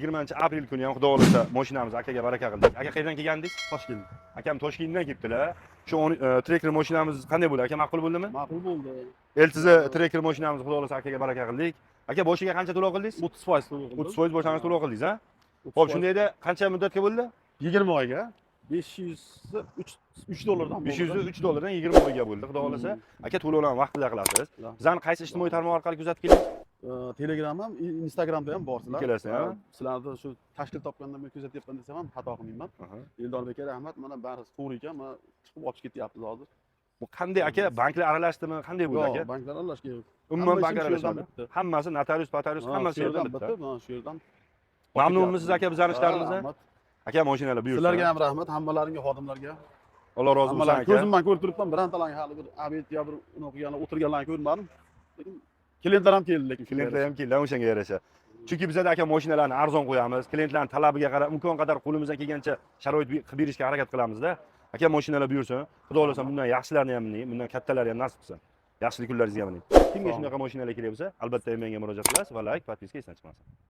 20 aprel kuni ham, xudo xohlasa, mashinamizni akaga baraka qildik. Aka, qayerdan kelgandingiz? Toshkent. Akam Toshkentdan kelibdilar. Shu Tracker mashinamiz qanday bo'ldi, aka, ma'qul bo'ldimi? Ma'qul bo'ldi. LTZ Tracker mashinamizni, xudo xohlasa, akaga baraka qildik. Aka, boshiga qancha to'lov qildingiz? 30% to'lov qildim. 30% boshlang'ich to'lov qildingiz, a? Xo'p, shundayda qancha muddatga bo'ldi? 20 oyga 503 dollardan bo'ldi. 503 dollardan 20 oyga bo'ldi, xudo xohlasa. Aka, to'lovlarni vaqtida qilasiz. Bizani qaysi ijtimoiy tarmoq orqali kuzatib keldingiz? Telegram ham, Instagramda ham borsizlar. Ikkalasi ham? Sizlarni shu tashkil topgandan beri kuzatyapman desam ham xato qilmayman. Eldor aka, rahmat, mana bari to'g'ri ekan, mana chiqib olib ketyapmiz hozir. Bu qanday, aka, banklar aralashdimi, qanday bo'ldi, aka? Yo'q, banklar aralashgan yo'q. Umuman Hamma bank ishim shu yerdan aralashmadi. Bitdi. Hammasi notarius, patarius, Ha, hammasi shu yerdan yerdan bitti. bitdi, mana shu yerdan. Mamnunmisiz, aka, bizani Ha, ishlarimizdan? Rahmat. Aka, mashinalar buyursin. Sizlarga ham rahmat, hammalaringga, xodimlarga. Alloh rozi bo'lsin, Hammalaring aka. ko'zim bilan ko'rib turibman, birontalaring hali bir обед yo bir uni qilgan, o'tirganlarni ko'rmadim. Lekin klientlar ham keldi lekin. Klientlar ham keldi o'shanga yarasha. Chunki bizada, aka, mashinalarni arzon qo'yamiz, klientlarni talabiga qarab imkon qadar qo'limizdan kelgancha sharoit qilib berishga harakat qilamizda. Aka, mashinalar buyursin. Xudo xohlasa, bundan yaxshilarni ham mining, bundan kattalari ham nasib qilsin. Yaxshilik kunlaringizga mining. Kimga Sog' shunaqa mashinalar kerak bo'lsa, albatta menga murojaat qilasiz va layk, подписка esdan chiqmasin.